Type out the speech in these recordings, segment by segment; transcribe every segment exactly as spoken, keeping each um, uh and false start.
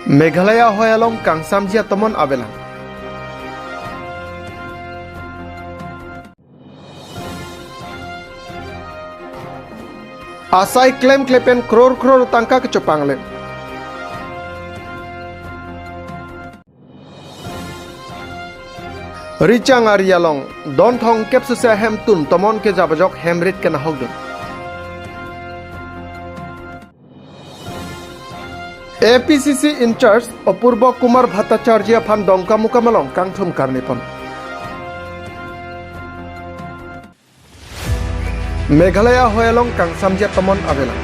Meghalaya ahoi along kangsamji atomon avelang. Asai klemkle pen crore crore tangka kechopanglim. Richang ari along don thomkep suse ahemtun tomon kejap ajok hemrit kenahokdun. A P C C in charge Apurba Kumar Bhattacharjee aphan Dongkamukam along kangthum karnipon. Meghalaya ahoi along kangsamji atomon avelang.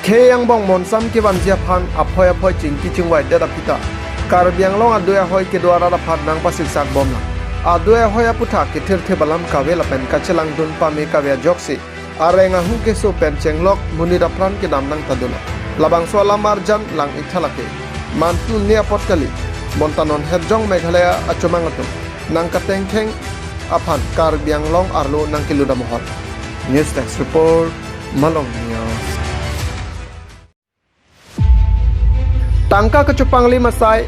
Khei angbong monsam kevanji aphan aphoi aphoi chingki chingvai det aphi ta Karbi Anglong adui ahoi kedo arat aphan nangpasiksak bomlang. Adui ahoi aputhak kethirthip alam kave lapen kachelangdun pame kave ajoksi areng ahu keso pen chenglok monit apran kedam nangtadunlo. Labangso alam arjan lang-ik tha lake. Mantu ne apot kali. Bonta non herjong Meghalaya achomang atum nangkatengtheng aphan Karbi Anglong arlo nangkelut amohor. News Desk Report, Malong News. Tangka kechopanglim asai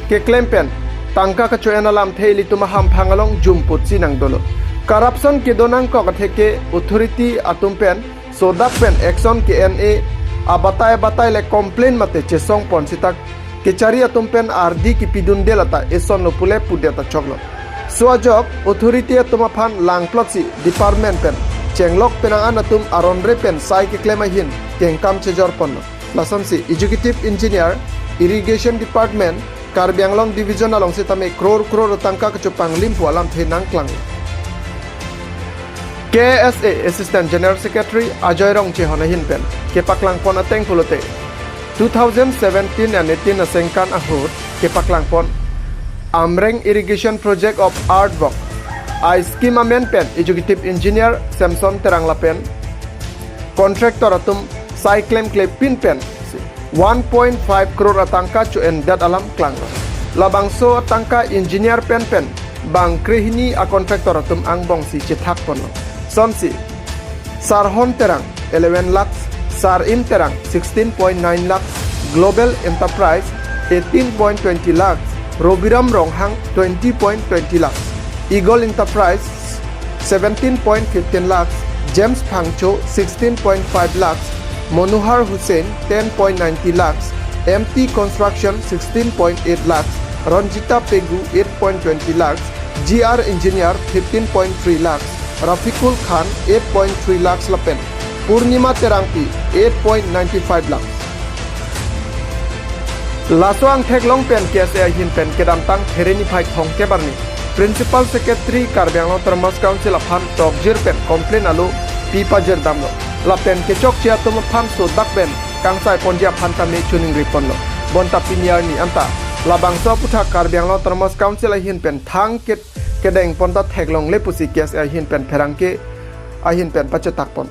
keklem pen tangka kecho-en alamthe ilitum ahamphang along jumputsi nangdolo. Corruption kedo nangkok atheke authority atum pen sodak pen action ke-en-e abatai abatai le complain mate chesong pon sita kechari atum pen ardi kepidunde lata esonlo pule pudet achoklo. So ajok authority atum aphan langplotsi department pen chenglok penang an atum aron re pen sai keklem ahin kengkam chejor ponlo. Lasonsi Executive Engineer, Irrigation Department, Karbi Anglong Division along sitame crore crore tangka kechopanglim pu alamthe nangklang. K S A Assistant General Secretary Ajoy Rongchehon ahin pen kepaklang pon ateng pulote, two thousand seventeen and eighteen asengkan ahut kepaklang pon Amreng Irrigation Project of Earth Work a scheme amen pen Executive Engineer Samson Terang lapen contractor atum sai klemkle pin pen one point five crore atangka cho-endet alam klanglo. Labangso atangka engineer pen pen bang krehini a contractor atum angbongsi chethak ponlo. Sonsi Sarhon Terang eleven lakhs, Sarim Terang sixteen point nine lakhs, Global Enterprise eighteen point twenty lakhs, Robiram Ronghang twenty point twenty lakhs, Eagle Enterprise seventeen point fifteen lakhs, James Phangcho sixteen point five lakhs, Monohar Hussain ten point ninety lakhs, M T Construction sixteen point eight lakhs, Ranjita Pegu eight point twenty lakhs, G R Engineer fifteen point three lakhs, Rafikul Khan eight point three lakhs lapen Purnima Terangpi eight point nine five lakhs. Laso angthek along pen K S A ahin pen kedamtang Phere niphai thomkep arni Principal Secretary Karbi Anglong Autonomous Council aphan tokjir pen complaint alo pi pajir damlo. Lapen kechokche atum aphan sodak pen kangsai ponji aphan tame choningri ponlo. Bonta pini arni anta labangso aputhak Karbi Anglong Autonomous Council ahin pen thang ke kedeng pon ta theklongle pusi K S A ahin pen pherangke ahin pen pachetak pon.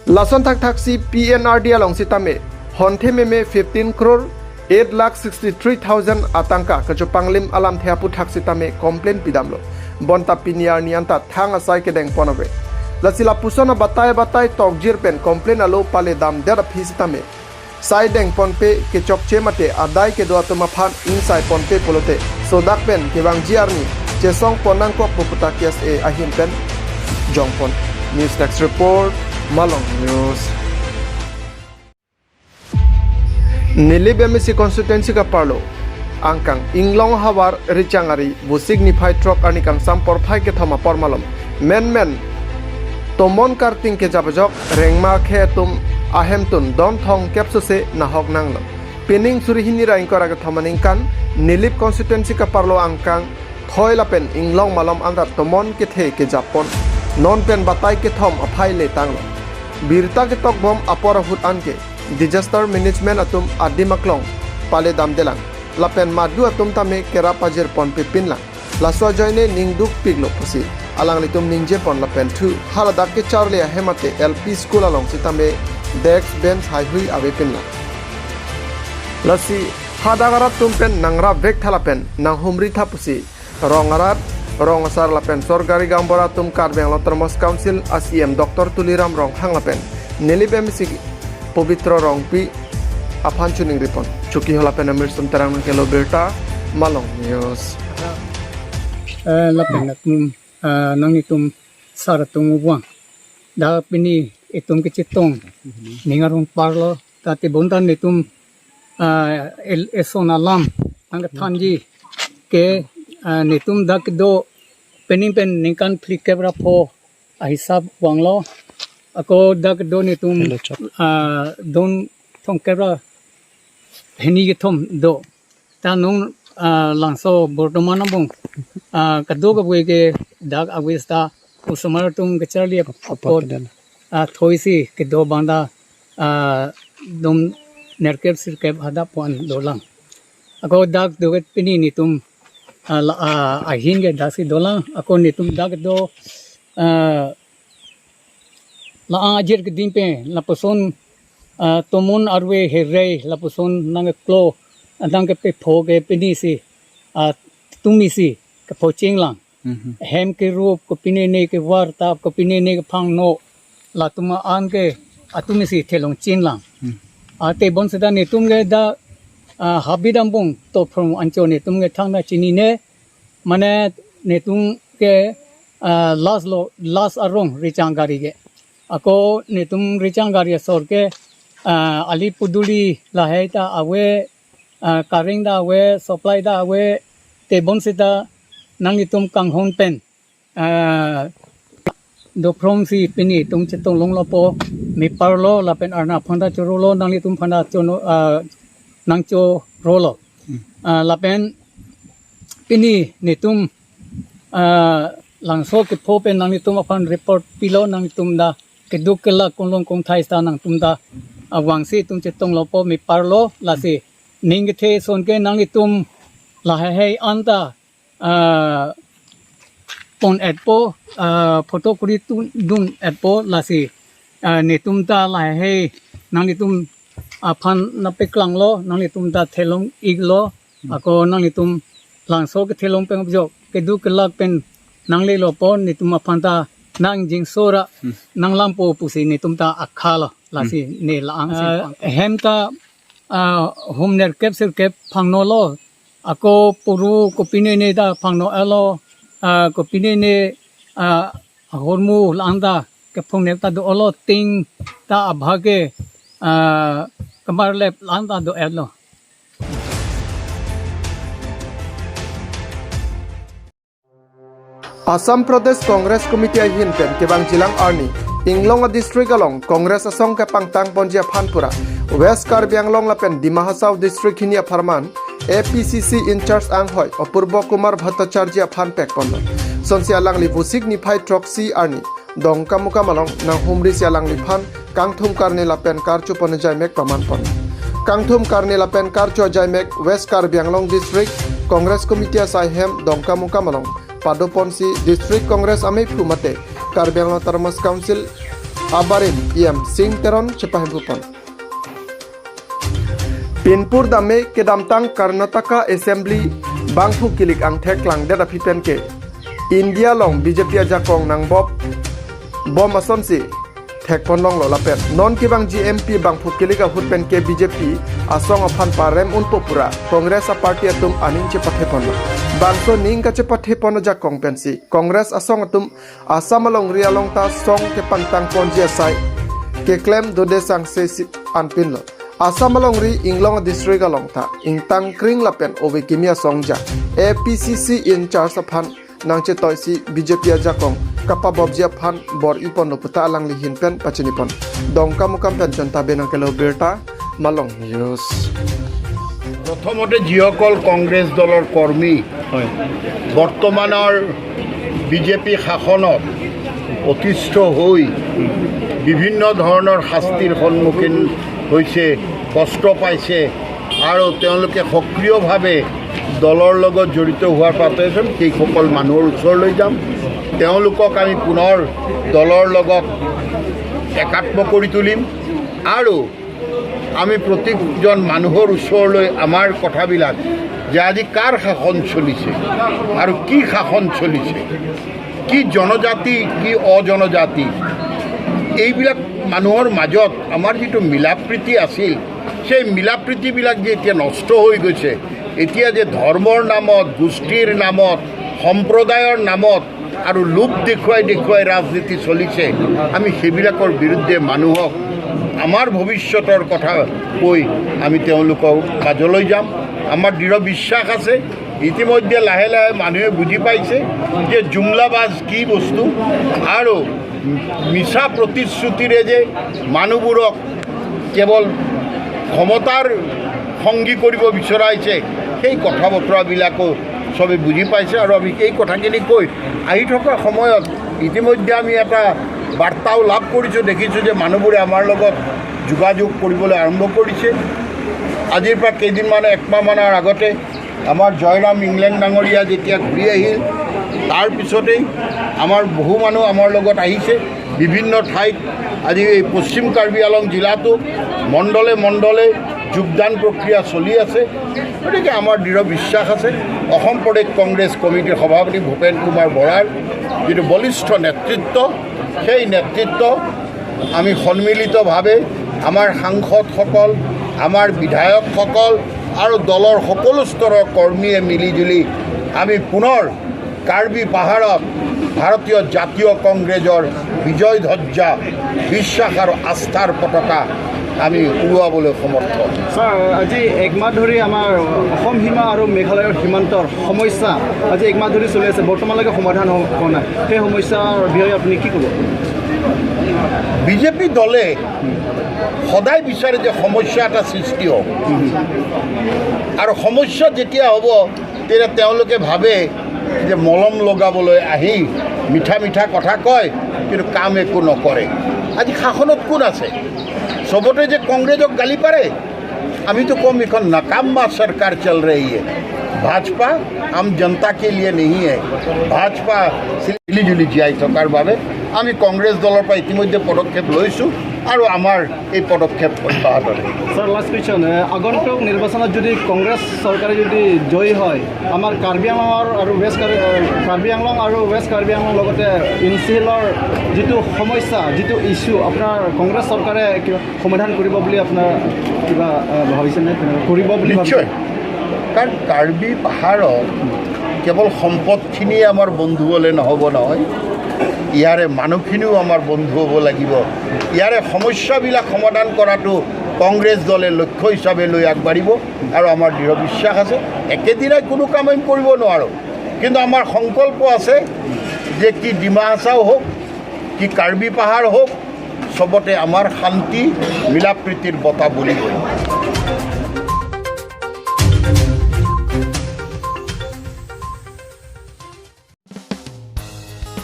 Lason thakthaksi P N R D along sitame honthe meme fifteen crore eight lakh sixty three thousand atangka kechopanglim alamthe aputhak sitame complaint pidamlo. Bonta pini arni anta thang asai kedeng pon ave. Lasi lapuson abatai abatai tokjir pen complaint alo pale damdet aphi sitame sai deng ponpe, kechokche mate adai kedo atum aphan ingsai ponpe pulote sodak pen kevangji arni chesong pon nangkok pu puta K S A ahin pen jong pon. News Desk Report, Malong News. Nilip M A C constituency kaparlo angkang Inglong havar Richang ari Vosik niphai throk arni kangsam porphai kethom apor malom menmen tomon karting kejap ajok rengma khe atum ahemtun don thomkep sose nahok nanglo. Pining suri hini ra ingkoi ra kethom aningkan Nilip constituency kaparlo angkang Thoi lapen Inglong malom anrat tomon kethe kejap pon. Non pen batai kethom aphai le tanglo. Birta ketokbom apor ahut anke disaster management atum adim aklong pale damdelang. Lapen madu atum tame kerap pajir ponpe pinlang. Laso ajoine ningduk piklo pusi alanglitum ningje pon lapen thu haladak kecharli ahem mate L P school along sitame desk bench haihui ave pinlang. Lasi hadak arat atum pen nangrap vek tha lapen nanghumri tha pusi rong arat, rong asar lapen sorkari gaonbura atum Karbi Anglong Autonomous Council a C E M Doctor Tuliram Ronghang lapen Nilip M A C Pobitro Rongpi aphan choningri pon. Chokihola pen Amirson Terang nangkelo birta, Malong News. Eh, lapen atum, eh, nanglitum sar atum ubuang. Dak pini itum kechetong ning arong parlo, ta tebonta netum, ah, el-, eson alam nangkethanji ke, ah, netum dak do pening pen ningkan phlikep ra pho ahisap vanglo. Ako dak do netum, Hello, Chok. Ah, don thomkep ra hini kethom do. Ta nung, ah, Langso bortoman abong, ah, kadokave ke dak agwis ta osomar atum kacharli apot, apot dan, ah, thoisi kedo bang ta, ah, dum nerkep sirkep hadak pon dolang. Ako dak do ke pini netum, ah, la, ah, ahin ke daksi dolang. Ako netum dak do, ah, la-an ajir keding pen lapuson, ah, tomun arve herei lapuson nangkeklo, nangkepepho ke pini si, ah, tumi si kepho chinglang. Mhm. Hem kerup, kopine ne kevar tap, kopine ne kephangno, latum an ke atumi si thelong chinglang. Hmm. Ah, tebon seta netum ke dak, ah, habit ambung to from ancho netum ke thangta chinine, mane netum ke, ah, last lo, last arong rechang gari ke. Ako netum rechang gari asor ke, ah, ali puduli lahai ta ave, ah, current ta ave, supply ta ave, tebon seta nanglitum kanghon pen, ah, dophrom si pini tum chetong longlo po, me parlo lapen arna phanta chorolo, nanglitum phanta chono, ah, nangchorolo. Hmm. Ah, lapen pini netum, ah, Langso kepho pen nanglitum aphan report pilo, nanglitum ta keduk kelak konlong kongthai ta nangtum ta, ah, vangsi tum chetonglo po, me parlo, lasi ning kethe son ke nanglitum lahai hai anta, ah, pon etpo, ah, photo kuri tu dun etpo, lasi, ah, netum ta lahai hai nanglitum aphan nangpeklanglo, nanglitum ta thelong iklo, ako nanglitum Langso kethelong pen jok keduk kelak pen nanglelo po, netum aphan ta nangjingsora, Hmm. nanglampo pusi netum ta akhalo, lasi Hmm. ne la-an si Ah, pang. Hem ta, ah, hum nerkep sirkep phangnolo, ako puru kopine ne ta phangno alo, ah, kopine ne, ah, ahormu la-an ta kephong nek ta do-olo, ting ta abha ke, ah, kamar lep la-an ta do-etlo. Assam Pradesh Congress Committee ahin pen kevangjilang arni Inglong a district along Congress asong kepangtang ponji aphan pura West Karbi Anglong lapen Dima Hasao district hini apharman A P C C in-charge anghoi Apurbo Kumar Bhattacharjee aphan pekponlo. Sonsi alangli Vosik niphai throksi arni Dongkamukam along nanghumri si alangliphan kangthum karne lapen karcho pon ajaimek pamanpon. Kangthum karne lapen karcho ajaimek West Karbi Anglong District Congress Committee asai hem Dongkamukam along padoponsi District Congress amephu mate Karbi Anglong Autonomous Council abarim E M Singh Teron chepahemphupon. Pinpur dame kedamtang Karnataka Assembly bangphu kilik angthek klangdet aphi pen ke India along B J P ajakong nangbop bom asonsi thekponlonglo lapen non kevangji M P bangphu kilik ahut pen ke B J P asong aphan parem unpo pura Congress a party atum aning chepatheponlo. Bangso ning kachepathepon ajakong pensi Congress asong atum Assam alongri along ta song kepangtang ponji asai keklem dode sangse si anpinlo. Assam alongri Inglong district along ta ingtang kring lapen ove kimi asong ja A P C C in-charge aphan nangchetoisi B J P ajakong kapabopji aphan bor-iponlo puta alangli ahin pen pachinipon. Dongkamukam pen Jonta Bey nangkelo birta, Malong News. প্ৰথমতে যিসকল কংগ্ৰেছ দলৰ কৰ্মী হয়। বৰ্তমানৰ B J P শাসনত অতিষ্ঠ হৈ বিভিন্ন ধৰণৰ শাস্তিৰ সন্মুখীন হৈছে, কষ্ট পাইছে আৰু তেওঁলোকে সক্ৰিয়ভাৱে দলৰ লগত জড়িত হোৱাৰ পাছত সেইসকল মানুহৰ ওচৰলৈ যাম। তেওঁলোকক আমি পুনৰ দলৰ লগত একাত্ম কৰি তুলিম আৰু আমি প্ৰতিজন মানুহৰ ওচৰলৈ আমাৰ কথাবিলাক যে আজি কাৰ শাসন চলিছে আৰু কি শাসন চলিছে, কি জনজাতি, কি অজনজাতি, এইবিলাক মানুহৰ মাজত আমাৰ যিটো মিলাপ্ৰীতি আছিল, সেই মিলাপ্ৰীতিবিলাক যে এতিয়া নষ্ট হৈ গৈছে, এতিয়া যে ধৰ্মৰ নামত, গোষ্ঠীৰ নামত, সম্প্ৰদায়ৰ নামত আৰু লোভ দেখুৱাই দেখুৱাই ৰাজনীতি চলিছে, আমি সেইবিলাকৰ বিৰুদ্ধে মানুহক আমাৰ ভৱিষ্যতৰ কথা কৈ আমি তেওঁলোকক কাজলৈ যাম। আমাৰ দৃঢ় বিশ্বাস আছে, ইতিমধ্যে লাহে লাহে মানুহে বুজি পাইছে যে জুমলাবাজ কি বস্তু আৰু মিছা প্ৰতিশ্ৰুতিৰে যে মানুহবোৰক কেৱল ক্ষমতাৰ সংগী কৰিব বিচৰাইছে, সেই কথা বতৰাবিলাকো চবে বুজি পাইছে। আৰু আমি এই কথাখিনি কৈ আহি থকা সময়ত ইতিমধ্যে আমি এটা বাৰ্তাও লাভ কৰিছোঁ, দেখিছোঁ যে মানুহবোৰে আমাৰ লগত যোগাযোগ কৰিবলৈ আৰম্ভ কৰিছে। আজিৰ পৰা কেইদিনমান, একমাহমানৰ আগতে আমাৰ জয়ৰাম ইংলেণ্ড ডাঙৰীয়া যেতিয়া ঘূৰি আহিল, তাৰ পিছতেই আমাৰ বহু মানুহ আমাৰ লগত আহিছে। বিভিন্ন ঠাইত আজি এই পশ্চিম কাৰ্বি আংলং জিলাতো মণ্ডলে মণ্ডলে যোগদান প্ৰক্ৰিয়া চলি আছে। গতিকে আমাৰ দৃঢ় বিশ্বাস আছে, অসম প্ৰদেশ কংগ্ৰেছ কমিটিৰ সভাপতি ভূপেন কুমাৰ বৰাৰ যিটো বলিষ্ঠ নেতৃত্ব, সেই নেতৃত্ব আমি সন্মিলিতভাৱে আমাৰ সাংসদসকল, আমাৰ বিধায়কসকল আৰু দলৰ সকলো স্তৰৰ কৰ্মীয়ে মিলিজুলি আমি পুনৰ কাৰ্বি পাহাৰত ভাৰতীয় জাতীয় কংগ্ৰেছৰ বিজয় ধ্বজা, বিশ্বাস আৰু আস্থাৰ পতাকা আমি উৰুৱাবলৈ সমৰ্থ। ছাৰ, আজি একমাহ ধৰি আমাৰ অসম সীমা আৰু মেঘালয়ৰ সীমান্তৰ সমস্যা আজি একমাহ ধৰি চলি আছে, বৰ্তমানলৈকে সমাধান হ-, হোৱা নাই। সেই সমস্যাৰ বিষয়ে আপুনি কি ক'ব? বিজেপি দলে সদায় বিচাৰে যে সমস্যা এটা সৃষ্টি হওক, আৰু সমস্যা যেতিয়া হ'ব, তেতিয়া তেওঁলোকে ভাবে যে মলম লগাবলৈ আহি মিঠা মিঠা কথা কয়, কিন্তু কাম একো নকৰে। আজি শাসনত কোন আছে? চবতে যে কংগ্ৰেছক গালি পাৰে। আমি তো কম, এখন নাকামা চৰকাৰ চল ৰহি হে। ভাজপা আম জনতা কে লিয়ে নেহি হে। ভাজপা মিলিজুলি জীয়াই থকাৰ বাবে আমি কংগ্ৰেছ দলৰ পৰা ইতিমধ্যে পদক্ষেপ লৈছোঁ আৰু আমাৰ এই পদক্ষেপ অব্যাহত ৰাখিম। ছাৰ, লাষ্ট কুৱেশ্যন, এ, আগন্তুক নিৰ্বাচনত যদি কংগ্ৰেছ চৰকাৰে যদি জয়ী হয়, আমাৰ কাৰ্বি আংলঙৰ আৰু ৱেষ্ট কাৰ্বি, এ, কাৰ্বি আংলং আৰু ৱেষ্ট কাৰ্বি আংলং লগতে এন চি এলৰ যিটো সমস্যা, যিটো ইছ্যু, আপোনাৰ কংগ্ৰেছ চৰকাৰে কিবা সমাধান কৰিব বুলি আপোনাৰ কিবা, এ, ভাবিছেনে? কৰিব বুলি ভাবিছে? নিশ্চয়, কাৰণ কাৰ্বি পাহাৰত কেৱল সম্পদখিনিয়ে আমাৰ বন্ধু হ'লে নহ'ব নহয়, ইয়াৰে মানুহখিনিও আমাৰ বন্ধু হ'ব লাগিব। ইয়াৰে সমস্যাবিলাক সমাধান কৰাটো কংগ্ৰেছ দলে লক্ষ্য হিচাপে লৈ আগবাঢ়িব আৰু আমাৰ দৃঢ় বিশ্বাস আছে। একেদিনাই কোনো কাম আমি কৰিব নোৱাৰোঁ, কিন্তু আমাৰ সংকল্প আছে যে কি ডিমা হাছাও হওক, কি কাৰ্বি পাহাৰ হওক, চবতে আমাৰ শান্তি, মিলা প্ৰীতিৰ বতাহ বলিবই।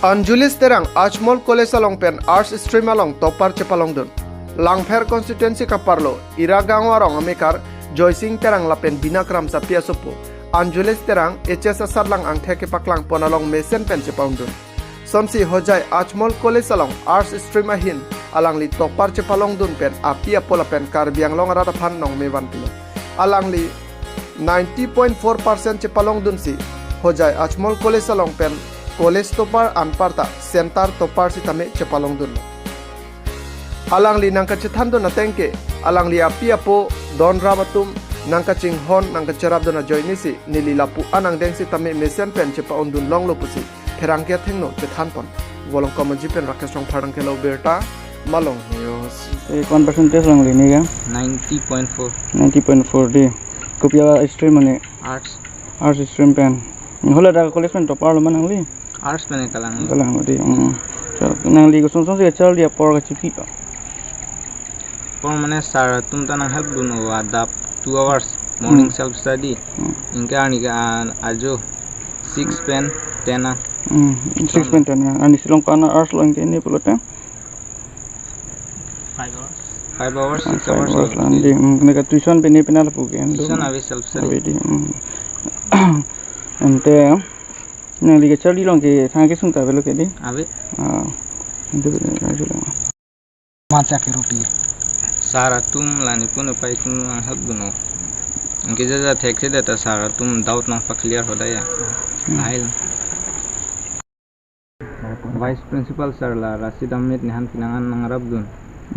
Anjulis Terang Ajmol College along pen Arts Stream along topper chepalongdun. Langpher constituency kaparlo Ira Gaon arong amekar Joysing Terang lapen Bina Kramsapi asopo Anjulis Terang H S asatlang angthek kepaklang pon along mesen pen chepaundun. Sonsi Hojai Ajmol College along Arts Stream ahin alangli topper chepalongdun pen api apo lapen Karbi Anglong arat aphan nongme vanpilo. Alangli ninety point four percent chepalongdunsi Hojai Ajmol College along pen college topper anparta center topper sitame chepalongdunlo. Alangli nangkachethandun ateng ke, alangli api apo don ram atum nangkachinghon nangkacherapdun ajoinesi neli lapu-an angdeng sitame mesen pen chepaundun longlo pusi pherangke athengno chethanpon. Volongkom Aji pen Rakesh Rongphar nangkelo birta, Malong News. Eh, কোন পার্সেন্টেজ আনলি নেগা? Ninety point four. Ninety point four di. Kopi a stream mane? Arts. Arts stream pen. Hala ta college pen topper lo ma nangli? Arts pen kalang. Kalang di. Hmm. So, nangli kosonsi kacharli apor kachipi pa? Apor mane sir atum ta nanghelp dun o adap two hours morning Hmm. self study. Hmm. Anke arni ke an ajo six pen ten a. Hmm. Six pen ten a. Arni si along ko-an arts lo anke ne pulote? Five hours. Five hours, six hours. Five hours lang di. Hmm, kena ka tuition pen ne pen lapu ke. Tuition ave, self study. Ave di. Hmm. Ante nangli kacharli along ke thang kesung ta avelo ke di? Ave. Ah. Ante ave lo. Macha ke rupi. Sir atum la nipun apai atum nanghelp dun o. Anke jaja thekse deta sir atum doubt nangpaclear hoda ya. Hmm. Ahil. Vice Principal sir la Rashid Ahmed nephan penang an nangrapdun.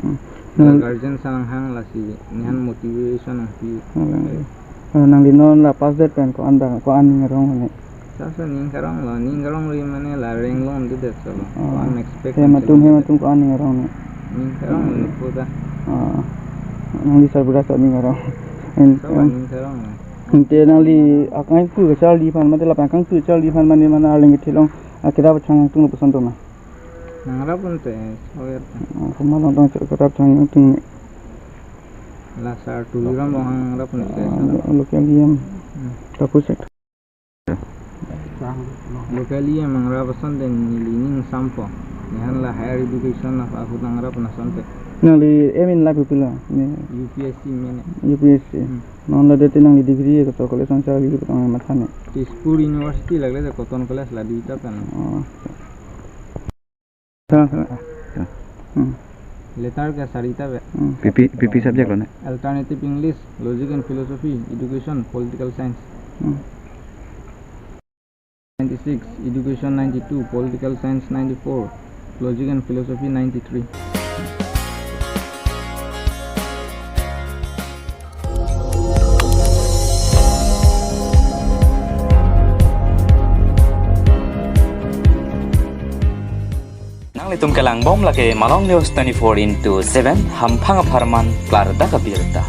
Hmm. Hmm. Guardian sang hang lasi, nehan motivation nangpi. Hmm. Eh, nangli non la pass det pen ko-an bang, ko-an ning arong ne? Sasa ning karong lo, ning karong ri mane la reng long di det solo. Oh. Ko-an expect. Hem atum, hem atum ko-an ning arong ne? Ning karong lo nupu ta. Oh. Nangli sarbura sa ning arong. En, sasa en. Ning karong lo. Ante nangli akangtu kacharli aphan, mate lapen akangtu kacharli aphan mane mane arleng kethilong akira pachang tung lo puson toma. Nangrap unte, soyer. Oh, kuma long tong kerap chang tung. La sar Tuliram Ronghang nangrap unte. Ah, lo-, local E M. Hmm. Tapu sek. Local E M nangrap asonte neli ning sampo. Nehan la higher education na ahut nangrap na asonte. Nangli aim in life pilo? Ne. U P S C mene. U P S C. Hmm. Non la dete nangli degree ke Cotton College nangcharli pu tong matha ne? Tezpur University lagle de Cotton College la duita pen. Oh. Sa, sa. Hmm. Letter ke sarita ave. Hmm. P P, P P subject lo ne? Alternative English, Logic and Philosophy, Education, Political Science. Hmm. Ninety-six, Education ninety-two, Political Science ninety-four, Logic and Philosophy ninety-three. Nanglitum kelang bom lake Malong News twenty-four into seven, hamphang apharman klardak abirta.